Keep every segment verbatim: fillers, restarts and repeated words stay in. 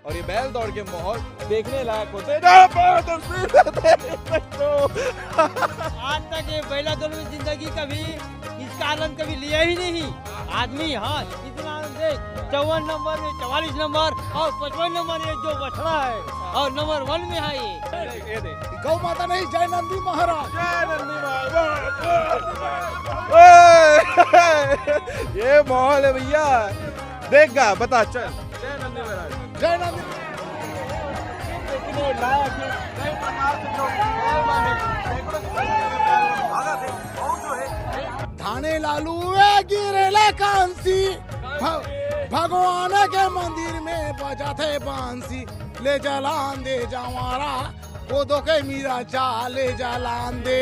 और ये बैल दौड़ के माहौल देखने लायक होते हैं। जहाँ पर तस्वीर देख सकते हो। आज तक ये बैला दौड़ में जिंदगी कभी इसका आनंद कभी लिया ही नहीं आदमी। हाँ, इतना आनंद है। चौवन नंबर में, चवालीस नंबर और पचपन नंबर में जो बछड़ा है और नंबर वन में है ये। ये दे। गौ माता नहीं, जय नंदी महाराज। जय नंदी महाराज। ओए, ये माहौल है भैया। देख गा, बता, चल। जय नंदी महाराज। जय नंदी। धाने लालू ए गिरेला कांसी, भ-, भगवान के मंदिर में बजाथे बांसी। ले जलान दे जवारा, कोदो के मीरा चा ले जलान दे।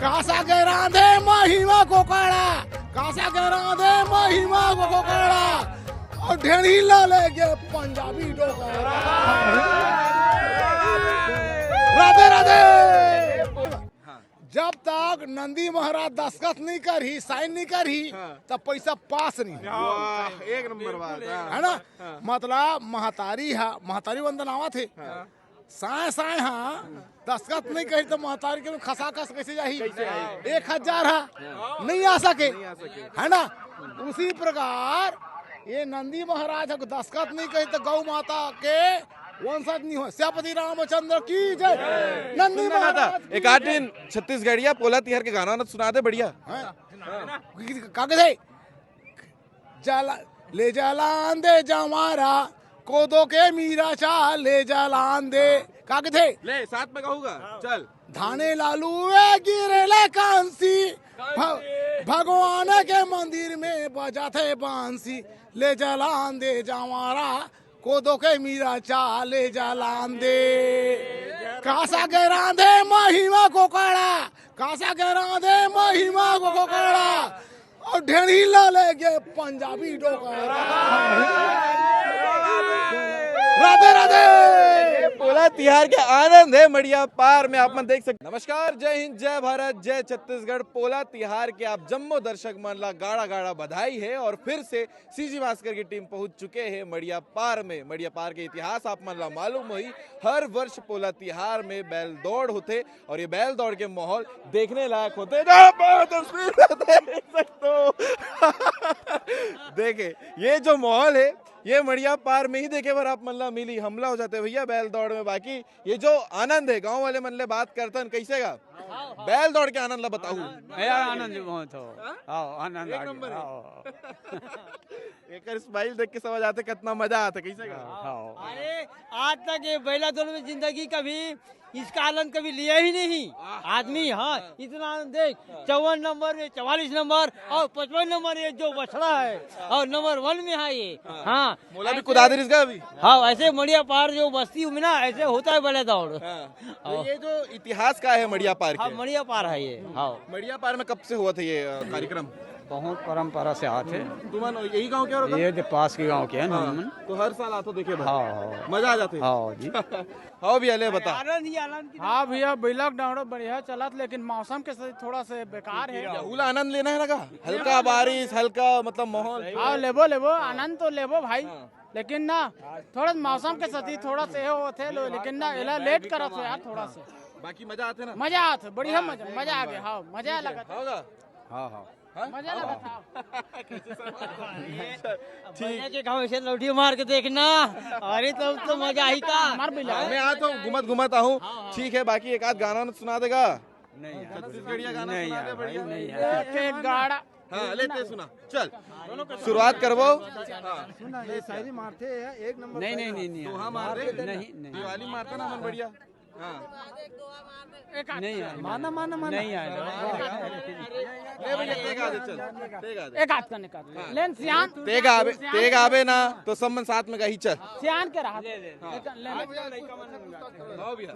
कासा के रांधे महिमा कोकाड़ा, कासा के रांधे महिमा कोकाड़ा। और ढेड़ी ला लेके पंजाबी डोकरा। राधे राधे। जब तक नंदी महाराज दस्तखत नहीं करही, साइन नहीं करही, हाँ। तब पैसा पास नहीं। वाह, एक नंबर बात, हाँ। है ना? हाँ। मतलब महतारी हा, महतारी वंदन आवत हे। हाँ। साय साय हा दस्तखत नहीं करी तो महतारी के में खसा खस कैसे जाही? कैसे आही? एक हजार हा हाँ। नहीं आ सके, नहीं आ सके। है ना? उसी प्रकार ये नंदी महाराज हा दस्तखत नहीं करी तो गौ माता के वंशज नहीं हो। सियापति रामचंद्र की जय। नंदी सुन ना महाराज था, की एक आध जय। दिन छत्तीसगढ़िया पोला तिहार के गाना वाना सुना दे, बढ़िया। हैं? का कथे? जला, ले जलान दे जवारा, कोदो के मीरा चा ले जलान दे। का कथे? ले, साथ में कहूंगा। चल। धाने लालू ए गिरेला कांसी, भ-, भगवान के मंदिर में बजाथे बांसी। ले जलान दे जवारा, कोदो के मीरा चा ले जलान दे। कासा के रांधे महिमा कोकाड़ा, कासा के रांधे महिमा कोकाड़ा। और ढेड़ी ला लेके पंजाबी डोकरा। राधे राधे। ये पोला तिहार के आनंद है मड़िया पार में, आप मन देख सकते। नमस्कार, जय हिंद, जय भारत, जय छत्तीसगढ़। पोला तिहार के आप जम्मो दर्शक मन ला गाड़ा गाड़ा बधाई है। और फिर से सीजी भास्कर की टीम पहुंच चुके हैं मड़िया पार में। मड़िया पार के इतिहास आप मन ला मालूम होही, हर वर्ष पोला तिहार में बैल दौड़ होथे और ये बैल दौड़ के माहौल देखने लायक होथे। जहाँ पर तस्वीर में देख सकते हो। देखे, ये जो माहौल है, ये मड़िया पार में ही देखे बर आप मन ला मिली। हमला हो जाते भैया बैल दौड़ में, बाकी ये जो आनंद है, गांव वाले मन ले बात करथन, कैसे गा? बैल दौड़ के आनंद ला बताहू। यार, आनंद बहुत हो। हाँ? हाँ, आनंद एक आ गया। नंबर है। हाँ। एकर स्माइल देख के समझ आथे कितना मजा आथे, कैसे गा? हाँ। अरे, आज तक ये बैला दौड़ में जिंदगी कभी इसका आनंद कभी लिया ही नहीं आदमी। हाँ, इतना आनंद देख, चौवन नंबर में, चवालीस नंबर और पचपन नंबर ये जो बछड़ा है और नंबर वन में है ये। हाँ। मोला भी कुदा दे रिस गा अभी। हाँ, ऐसे मड़िया पार जो बस्ती में ना, ऐसे होता है बैला दौड़। हाँ। तो ये जो इतिहास का है मड़िया पार हाँ, के, मड़िया पार है ये। हाँ। मड़िया पार में कब से हुआ था ये, अ, कार्यक्रम? बहुत परंपरा से आत हे। तुमन यही गांव के हो? ये जो पास के गांव के है ना, हाँ। हमन। तो हर साल आते हो देखे बर? हाँ, हाँ। मजा आ जाते? हाँ जी। हाँ भैया, ले बता। आनंद ही आनंद की हाँ भैया, बैला के डांडो बढ़िया चलत, लेकिन मौसम के साथ थोड़ा से बेकार है। या उला आनंद लेना है ना का? हल्का बारिश, हल्का मतलब माहौल। हाँ, लेबो, लेबो, आनंद तो लेबो भाई। हाँ। लेकिन ना, थोड़ा मौसम के साथ ही थोड़ा से हो थे लो, लेकिन ना, एला लेट करत हो यार, थोड़ा से। बाकी मजा आते ना? मजा आते, बढ़िया हाँ, मजा, सही मजा आ नंबर। गया, हाँ, मजा ठीक है, लगा। होगा? हाँ, हाँ। हाँ? मजा लगा था। ठीक। के गाँव से लौटी मार के देखना। अरे, तो, तो मजा आई था। मार भी लगा। हाँ, मैं आता हूँ, घुमत घुमत आऊँ। हाँ, हाँ। ठीक है, बाकी एक आध गाना सुना देगा? नहीं यार। छत्तीसगढ़िया गाना नहीं सुना यार, दे, भाई, बढ़िया। नहीं यार। एक गाड़ा। हाँ, लेते सुना। चल, शुरुआत करबो। हाँ। सुना, ये शायरी मारते हैं, एक नंबर नहीं, शायरी नहीं, नहीं, मारते। नहीं दोहा यार। मार दे। नहीं, नहीं। दिवाली मारता ना मन बढ़िया। हाँ। एक हाथ नहीं का। यार। माना, माना, माना। नहीं यार। ले भैया, तेगा दे, चल। तेगा दे। एक हाथ का निकाल। हाँ। लेन सियान। तेगा आबे, सियान तेगा आबे ना, तो सब मन साथ में गाही, चल। सियान के रहा। ले, ले, ले। हाँ। एक, ले, ले। हाँ भैया।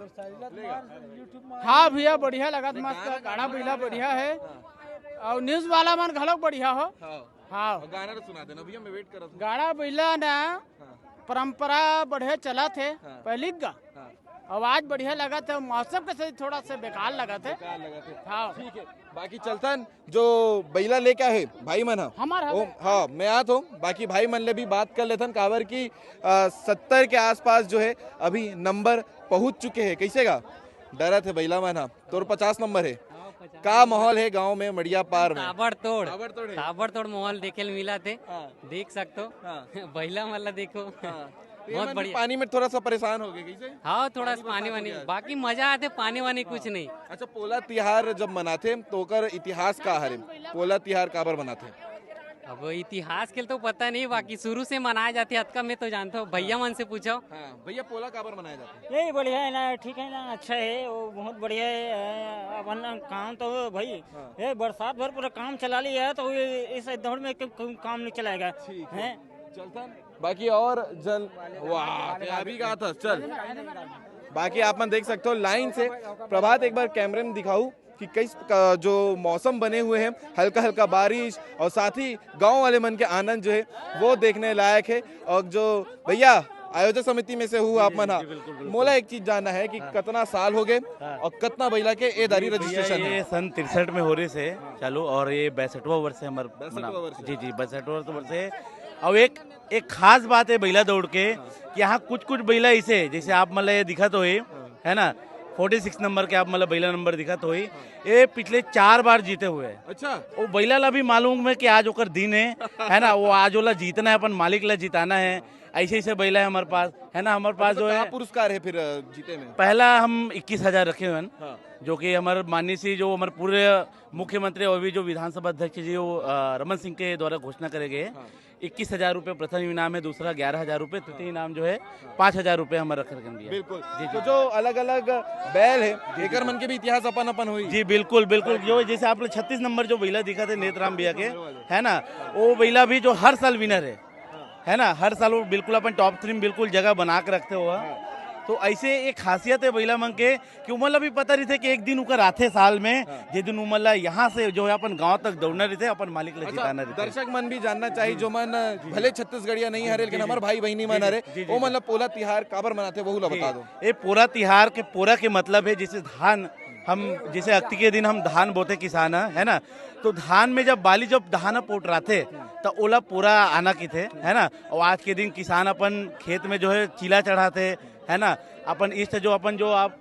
हाँ भैया, बढ़िया लगा, मस्त, गाड़ा बैला बढ़िया है। और न्यूज़ वाला मन घलोक बढ़िया हो। हाँ। हाँ। और गाना तो सुना देना भैया, मैं वेट करत हूँ। गाड़ा बैला ना हाँ। परंपरा बढ़िया चलत हे, हाँ। पहली गा। हाँ। आवाज बढ़िया लगत हे, मौसम के सही थोड़ा सा बेकार लगत हे। बेकार लगत हे। हाँ। ठीक है, बाकी चलथन जो बइला लेके आए हे भाई मन ह। हमार हवे। ओ, हाँ, मैं आत हूँ, बाकी भाई मन ले भी बात कर लेथन, काबर कि, अ, सत्तर के आसपास जो है अभी नंबर पहुँच चुके हैं। कैसे गा? डरत हे बइला मन ह। तोर पचास नंबर है। हाँ, पचास का नंबर। माहौल है गांव में, मड़िया पार में? ताबड़तोड़। ताबड़तोड़ है। ताबड़तोड़ माहौल देखे ल मिलत हे। हाँ। देख सकथो। हाँ। बइला मन ला देखो। हाँ। तो ये बहुत मन भी बढ़िया। पानी में थोड़ा सा परेशान हो गए, कैसे? हाँ, थोड़ा सा पानी बरसात हो वानी, गया। बाकी मजा आथे, पानी वानी कुछ हाँ। नहीं। अच्छा, पोला तिहार जब मनाथे तो ओकर इतिहास का हरे? पोला तिहार काबर मनाथे? अब इतिहास के तो पता नहीं, बाकी शुरू से मनाए जाथे, अतका मैं तो जानता हूँ। भैया मन से पूछो। हाँ, भैया, पोला काबर मनाया जाता है? यही बढ़िया है ना, ठीक है ना, अच्छा है, वो बहुत बढ़िया है। अ, अपन काम तो भाई, हाँ। ये बरसात भर पूरा काम चला लिया है, तो ये इस दौर में क्यों, क्यों काम नहीं चलाएगा? ठीक है। हैं? चलता है। बाकी और जन, वाह, क्या अभी कहा था, चल। बाकी आप मन देख सकते हो लाइन से। प्रभात, एक बार कैमरे में दिखाऊ कि कई स-, का, जो मौसम बने हुए हैं, हल्का हल्का बारिश और साथ ही गांव वाले मन के आनंद जो है, वो देखने लायक है। और जो भैया आयोजक समिति में से हूँ आप मन हा, जी, बिल्कुल, बिल्कुल। मोला एक चीज जानना है कि हाँ। कितना साल हो गए हाँ। और कितना बइला के ए दारी जी, भैया, रजिस्ट्रेशन ये है? सन तिरसठ में हो रहे से चालू और ये बैसठवां वर्ष है हमारे बैसठवां मना-, वर्ष है। जी, जी, बैसठवां वर्ष है। और एक, एक खास बात है बइला दौड़ के कि यहाँ कुछ, कुछ बइला ऐसे, जैसे आप मतलब ये दिखा तो है, हाँ। है ना, फोर्टी सिक्स नंबर के आप मतलब बइला नंबर दिखा तो ही, ये पिछले चार बार जीते हुए हैं। अच्छा। वो बइला ला भी मालूम है कि आज ओकर दिन है, है ना, वो आज ओला जीतना है, अपन मालिक ला जिताना है। ऐसे ऐसे बइला है हमारे पास, है ना, हमारे पास मतलब जो है का पुरस्कार है फिर, अ, जीते में? पहला हम इक्कीस हजार रखे हुए हैं, हाँ। जो कि हमारे माननीय श्री जो हमारे पूरे मुख्यमंत्री और भी जो विधानसभा अध्यक्ष जी वो, अ, रमन सिंह के द्वारा घोषणा करे गए हैं। हाँ। इक्कीस हजार रुपये प्रथम इनाम है, दूसरा ग्यारह हजार रुपये, तृतीय इनाम जो है पाँच हजार रुपये हमारे रख रखे हैं। बिल्कुल। जी, जी। तो जो अलग-अलग बैल है, जी, जी, एकर जी। मन के भी इतिहास अपन-अपन हुई। जी, बिल्कुल, बिल्कुल। जो जैसे आप लोग छत्तीस नंबर जो बइला दिखा थे नेतराम भैया के, है ना, वो बइला भी जो हर साल विनर है, है ना, हर साल वो बिल्कुल अपन टॉप थ्री में बिल्कुल जगह बना के रखते हो। हाँ। तो ऐसे एक खासियत है बइला मन के कि उमन ला भी पता रहिथे कि एक दिन उकर आथे साल में, हाँ। जे दिन उमन ला यहाँ से जो है अपन गांव तक दौड़ना रहिथे, अपन मालिक ला अच्छा, जिताना रहिथे। दर्शक मन भी जानना चाहिए, जी। जो मन जी, जी। भले छत्तीसगढ़िया नहीं जी, हरे, लेकिन जी, हमारे जी। भाई बहिनी जी, मन जी, हरे, जी, जी, वो जी। मन ला पोला तिहार काबर मनाथे, वहू ला जी। बता दो। ये पोरा तिहार के, पोरा के मतलब है जैसे धान, हम जैसे अक्ति के दिन हम धान बोते किसान ह, है ना, तो धान में जब बाली जब धान पोटराथे त ओला पोरा आना किथे, है ना। और आज के दिन किसान अपन खेत में जो है चीला चढ़ाथे, है ना, अपन इष्ट जो अपन जो आप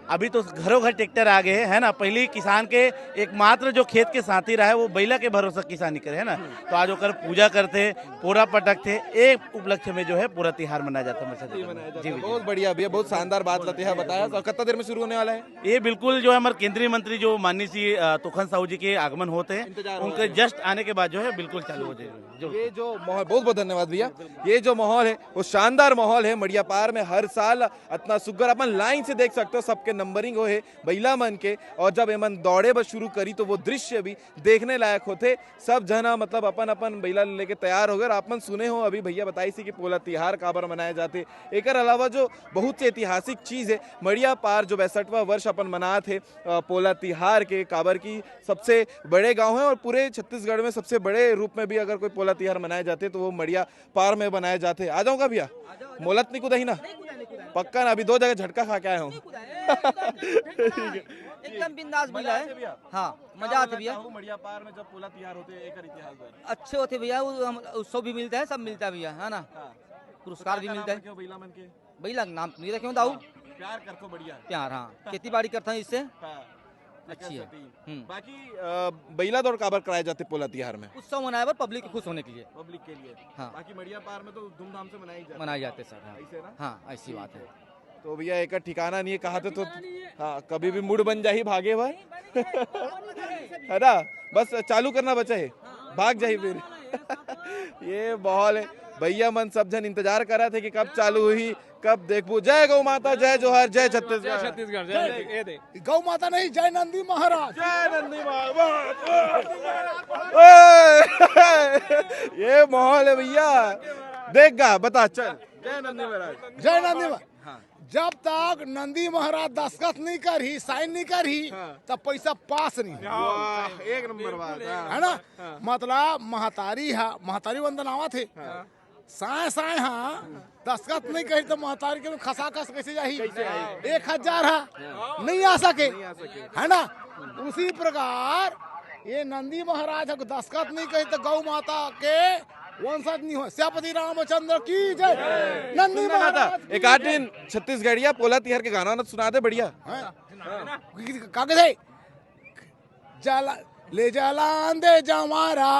अभी तो घरों घर ट्रैक्टर आ गए हैं, है ना, पहले किसान के एकमात्र जो खेत के साथी रहा है वो बैला के भरोसा किसानी करे, है ना। तो आज ओकर पूजा करथे, पोरा पटकथे, एक उपलक्ष्य में जो है पोरा तिहार मनाया जाता है हमारे साथ। जी, मनाया जाता जी, है। जी। बहुत बढ़िया भैया, बहुत शानदार बात ला तेहा बताया। और कितना देर में शुरू होने वाला है? ये बिल्कुल जो है हमारे केंद्रीय मंत्री जो माननीय श्री, अ, तोखन साहू जी के आगमन होते हैं, इंतजार हो उनके रहे हैं। Just आने के बाद जो है बिल्कुल चालू हो जाएगा। जरूर। ये जो माहौल, बहुत बहुत धन्यवाद भैया। ये जो माहौल है वो शानदार माहौल है। मड़ियापार में हर साल इतना सुग्घर अपन लाइन से देख सकते हो, सबके नंबरिंग हो है बैला मन के, और जब एमन दौड़े बर शुरू करी तो वो दृश्य भी देखने लायक होथे। सब झन ह मतलब अपन अपन बैला लेके तैयार हो गए। और आप मन सुने हो अभी भैया बताइस हे कि पोला तिहार काबर मनाए जाथे। एकर अलावा जो बहुत से ऐतिहासिक चीज है, मड़ियापार जो बैसठवां वर्ष अपन मनात हे, अ, पोला तिहार के, काबर की सबसे बड़े गांव है और पूरे छत्तीसगढ़ में सबसे बड़े रूप में भी अगर कोई पोला तिहार मनाए जाथे तो वो मड़ियापार में मनाए जाथे। आ जाऊंगा भैया, मोला त नहीं कुदाही ना? पक्का ना, अभी दो जगह झटका खा के आया हूँ। एकदम बिंदास भैया है। हाँ, मजा आथे भैया। मड़ियापार में जब पोला तिहार होथे, एकर इतिहास बता। अच्छे होथे भैया, वो हम उत्सव भी मिलता है, सब मिलता है भैया, है ना? हाँ। पुरस्कार भी मिलता है। बैला मन के? बैला के नाम तो नहीं रखे हो दाऊ। हाँ, प्यार करथो बढ़िया। प्यार, हाँ। खेती बाड़ी करता हूँ इससे। हाँ। अच्छी है। हम्म। बाकी, अ, बैला दौड़ काबर कराए जाथे पोला तिहार में? उत्सव मनाए बर, पब्लिक के खुश होने के लिए। पब्लिक के लिए। हाँ। बाकी मड़ियापार में तो धूमधाम से मनाए जाथे। मनाए जाथे सर, हाँ। ऐसे ना? हाँ, ऐसी बात है। तो भैया एकर ठिकाना नहीं है, कहाँ तो, तो हाँ, कभी भी मूड बन जाही भागे भाई। है ना, बस चालू करना बचा है, भाग जाही फिर। ये माहौल है, भैया मन सब झन इंतजार करा थे कि कब चालू हुई, कब देखबो। जय गौ माता, जय जोहार, जय छत्तीसगढ़। जय छत्तीसगढ़, जय, ये दे। गौ माता नहीं, जय नंदी महाराज। जय नंदी महाराज। ओए, ये माहौल है भैया, देख गा, बता, चल। जय नंदी महाराज। जय नंदी महाराज। हाँ। जब तक नंदी महाराज दस्तखत नहीं करही, साइन नहीं करही, हाँ। तब पैसा पास नहीं। वाह, एक नंबर बात, हाँ। है ना? हाँ। मतलब महतारी है, महतारी वंदन आवत हे। हाँ। साय साय हा दस्खत नहीं कही तो महतारी के खसा खस कैसे जाही? एक हजार हा नहीं आ सके, है ना? उसी प्रकार ये नंदी महाराज ह दस्खत नहीं कही तो गौ माता के वंशज नहीं हो। सियापति रामचंद्र की जय। नंदी सुंदर था। महाराज की एक आध जय। दिन छत्तीसगढ़िया पोला तिहार के गाना वाना सुना दे, बढ़िया। हैं? का कथे? जला, ले जलान दे जवारा,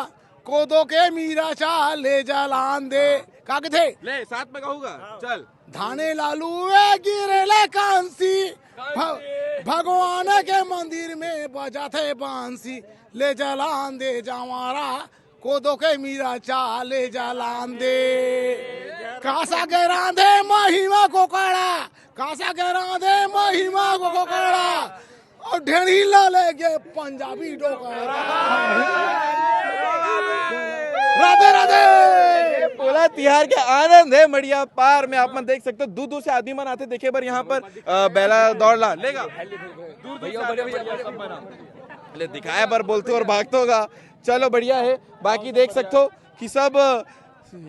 कोदो के मीरा चा, ले जलान दे। का कथे? ले, साथ में कहूंगा। चल। धाने लालू ए गिरे ले कांसी, भ-, भगवान के मंदिर में बजाथे बांसी, ले जलान दे जवारा, कोदो के मीरा चा, ले जलान दे। कासा के रांधे महिमा कोकड़ा, कासा के रांधे महिमा कोकड़ा, और ढेड़ी ला ले गे पंजाबी डोकरा। राधे राधे। ये पोला तिहार के आनंद है मड़िया पार में। आप मन देख सकते हो, दूर दूर से आदमी मन आथे देखे बर यहाँ पर। अ, बैला दौड़ ला लेगा, दूर दूर से आदमी मन सब मन आथे। ले, दिखाए बर बोलते और भागते होगा। चलो, बढ़िया है। बाकी देख सकते हो कि सब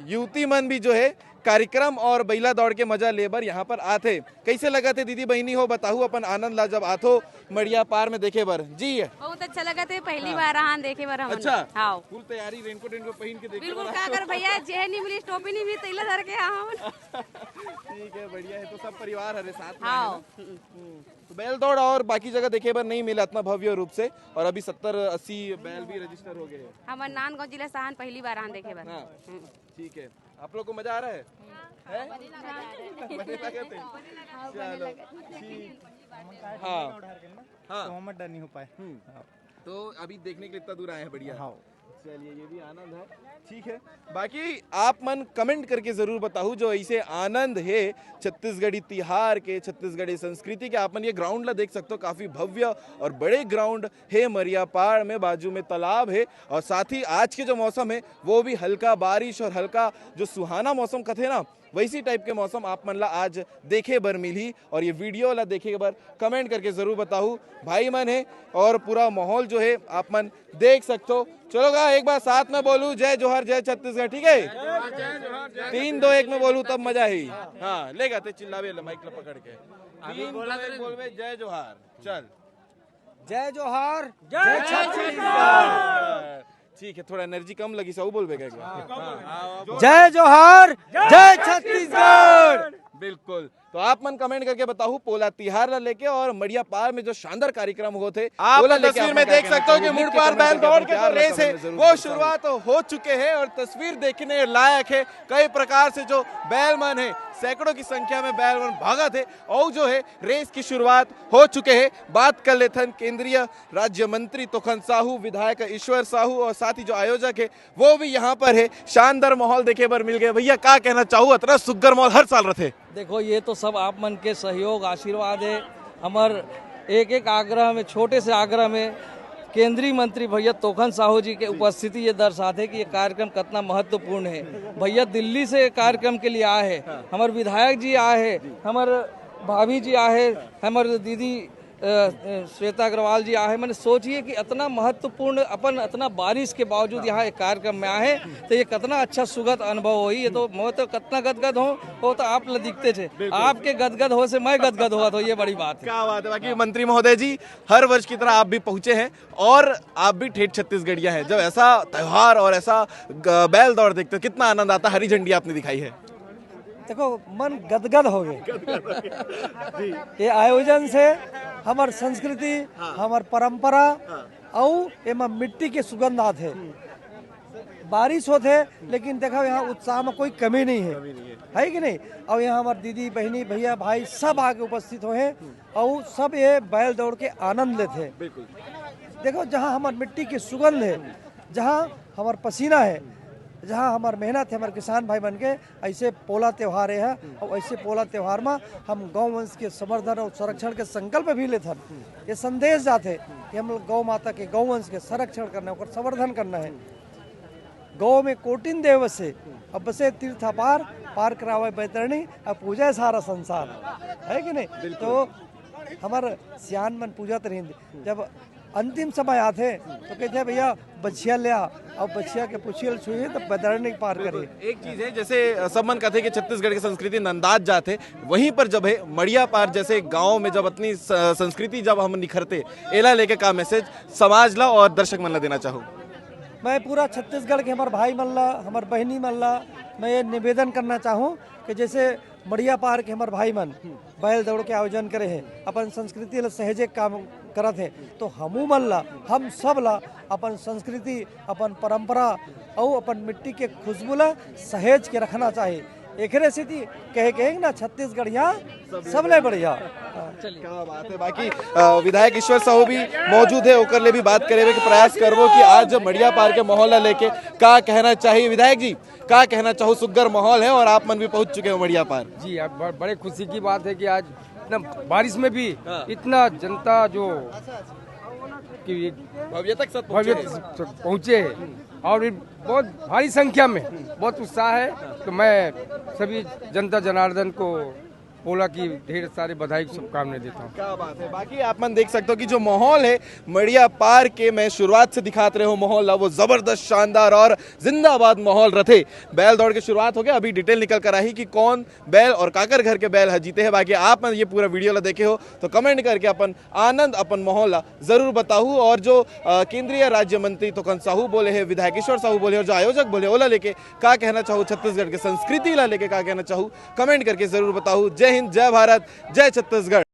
युवती मन भी जो है कार्यक्रम और बैला दौड़ के मजा ले बर यहाँ पर आथे। कैसे लगत हे दीदी बहिनी हो, बताहू अपन आनंद ला जब आथो मड़िया पार में देखे बर जी। बहुत अच्छा लगत हे, पहली हाँ। बार आहान देखे बर हमन। अच्छा। हाँ। फुल तैयारी, रेनकोट वेनकोट पहिन के देखे बिल्कुल, बर का आथो। कर भैया, जेह नहीं मिली, टोपी नहीं मिली, तैला धर के आहान। ठीक है, बढ़िया है। तो सब परिवार हरे साथ में हाँ। है ना? हम्म। हम्म। तो बैल दौड़ और बाकी जगह देखे बर नहीं मिला इतना भव्य रूप से, और अभी सत्तर अस्सी बैल भी रजिस्टर हो गए हैं। हमर नांदगांव जिला से आहान पहली बार आहान देखे बर। हाँ। हम्म। ठीक है, आप लोग को मजा आ रहा है? हैं? बने लगा थे। बने लगा थे। चलो, ठीक। हाँ। हाँ। तो हम डर नहीं हो पाए। हम्म। हाँ। तो अभी देखने के लिए इतना दूर आए हैं, बढ़िया। हाँ। चलिए, ये भी आनंद है। ठीक है, बाकी आप मन कमेंट करके जरूर बताहू जो ऐसे आनंद है छत्तीसगढ़ी तिहार के, छत्तीसगढ़ी संस्कृति के। आप मन ये ग्राउंड ला देख सकते हो, काफी भव्य और बड़े ग्राउंड है मरियापाड़ में, बाजू में तालाब है, और साथ ही आज के जो मौसम है वो भी हल्का बारिश और हल्का जो सुहाना मौसम कथे ना, वैसी टाइप के मौसम आप मन ला आज देखे बर मिलही। और ये वीडियो ला देखे बर कमेंट करके जरूर बताहू भाई मन है, और पूरा माहौल जो है आप मन देख सकते हो। चलो गा, एक बार साथ में बोलू, जय जोहार, जय छत्तीसगढ़, ठीक है? तीन दो एक में बोलू तब मजा ही। हाँ, लेगा ते चिल्लावे ले माइक ला पकड़ के। तीन दो एक बोलबे, जय जोहार। चल। जय जोहार, जय छत्तीसगढ़। ठीक है, थोड़ा एनर्जी कम लगी, सब बोलबे का एक बार? हाँ, हाँ, हाँ, जय जोहार, जय छत्तीसगढ़। बिल्कुल। तो आप मन कमेंट करके बताहू पोला तिहार ला लेके और मड़िया पार में जो शानदार कार्यक्रम होत हे, आप ओला लेके तस्वीर आप में मन देख क्या सकते हो कहना कि चाहते हो? मुड़पार बैल दौड़ के जो रेस है वो शुरुआत हो चुके हैं और तस्वीर देखने लायक है। कई प्रकार से जो बैल मन है, सैकड़ों की संख्या में बैल मन भागत है और जो है रेस की शुरुआत हो चुके है। बात कर लेथन केंद्रीय राज्य मंत्री तोखन साहू, विधायक ईश्वर साहू और साथ ही जो आयोजक है वो भी यहाँ पर है। शानदार माहौल देखे बर मिल गए। भैया, का कहना चाहू, इतना सुग्घर माहौल हर साल रथे? देखो, ये तो सब आप मन के सहयोग, आशीर्वाद है। हमर एक एक आग्रह में, छोटे से आग्रह में, केंद्रीय मंत्री भैया तोखन साहू जी के उपस्थिति ये दर्शाते कि ये कार्यक्रम कितना महत्वपूर्ण है। भैया दिल्ली से कार्यक्रम के लिए आए हैं, हमर विधायक जी आए हैं, हमर भाभी जी आए हैं, हमर दीदी अ, अ, श्वेता अग्रवाल जी आहे, मैंने सोचिए कि इतना महत्वपूर्ण अपन इतना बारिश के बावजूद यहाँ एक कार्यक्रम में आहे, तो ये कितना अच्छा सुखद अनुभव होई। ये तो मैं तो कितना गदगद हूँ, वो तो आप ल दिखते थे, बिल्कुल। आपके गदगद हो से मैं गदगद हुआ, तो ये बड़ी बात है। क्या बात है। बाकी मंत्री महोदय जी, हर वर्ष की तरह आप भी पहुँचे हैं और आप भी ठेठ छत्तीसगढ़िया हैं। जब ऐसा त्यौहार और ऐसा ग-, बैल दौड़ देखते हो, कितना आनंद आता है। हरी झंडी आपने दिखाई है। देखो, मन गदगद हो गए। ये आयोजन से हमर संस्कृति, हाँ। हमर परंपरा, हाँ। अउ एमा मिट्टी के सुगंध आत हे। हम्म। बारिश होत हे, लेकिन देखो, यहाँ उत्साह में कोई कमी नहीं है। कमी नहीं है। है कि नहीं? और यहाँ हमारे दीदी, बहनी, भैया, भाई सब आके उपस्थित हुए हैं। हम्म। और सब ये बैल दौड़ के आनंद लेते हैं। बिल्कुल। देखो, जहाँ हमार मिट्टी की सुगंध है, जहाँ हमार पसीना है, जहाँ हमार मेहनत है, हमारे किसान भाई मन के, ऐसे पोला त्योहार है। और ऐसे पोला त्योहार में हम गौ वंश के संवर्धन और संरक्षण के संकल्प भी लेथन। ये संदेश जाते कि हम लोग गौ माता के, गौ वंश के संरक्षण करना है, ओकर संवर्धन करना है। गौ में कोटिन देव से, अब बसे तीर्थ अपार, पार करावे बैतरणी, अब पूजा है सारा संसार, है कि नहीं? बिल्कुल। तो हमार सियान मन पूजत रहिन, जब अंतिम समय आथे तो कहते हैं, "भैया, बछिया ले आ।" अब बछिया के पुछिया ल छुही तो बैतरणी के पार करिए। एक चीज है, जैसे अ, सब मन कहते हैं कि छत्तीसगढ़ की संस्कृति नंदात जात है, वहीं पर जब है मड़िया पार जैसे गांव में जब अपनी स- संस्कृति जब हम निखरते, एला लेके का मैसेज समाज ला और दर्शक मन ला देना चाहो? मैं पूरा छत्तीसगढ़ के हमर भाई मन ला, हमर बहिनी मन ला मैं ये निवेदन करना चाहूँ कि जैसे मड़िया पार के हमर भाई मन बैल दौड़ के आयोजन करे हैं, अपन संस्कृति ला सहेजे के काम करत हैं, तो हमू मन ला, हम सब ला अपन संस्कृति, अपन परंपरा अउ अपन मिट्टी के खुशबू ला सहेज के रखना चाहिए। एकरे सेती कहे के ना, छत्तीसगढ़िया सबले बढ़िया। क्या बात है। बाकी अ, विधायक ईश्वर साहू भी मौजूद है, ओकर ले भी बात करे के प्रयास करबो कि आज मड़िया पार के माहौल ला लेके का कहना चाहिए। विधायक जी, का कहना चाहो? सुग्घर माहौल है और आप मन भी पहुंच चुके हो मड़िया पार। जी, अब ब- बड़े खुशी की बात है कि आज इतना बारिश में भी इतना जनता जो कि भव्य तक सब भव्य पहुँचे हैं और ये बहुत भारी संख्या में बहुत उत्साह है। तो मैं सभी जनता जनार्दन को पोला की ढेर सारी बधाई, शुभकामनाएं देता हूँ। क्या बात है। बाकी आप मन देख सकते हो कि जो माहौल है मड़िया पार के, मैं शुरुआत से दिखात रहे हूँ माहौल ला, वो जबरदस्त, शानदार और जिंदाबाद माहौल रथे। बैल दौड़ के शुरुआत हो गया, अभी डिटेल निकल कर आही कि कौन बैल और काकर घर के बैल ह जीते हैं। बाकी आप मन ये पूरा वीडियो ला देखे हो तो कमेंट करके अपन आनंद, अपन माहौल ला जरूर बताहू। और जो अ, केंद्रीय राज्य मंत्री थोकन साहू बोले हैं, विधायक ईश्वर साहू बोले हैं और जो आयोजक बोले, ओला लेके का कहना चाहू, छत्तीसगढ़ के संस्कृति ला लेके का कहना चाहू, कमेंट करके जरूर बताहू। जय हिंद, जय भारत, जय छत्तीसगढ़।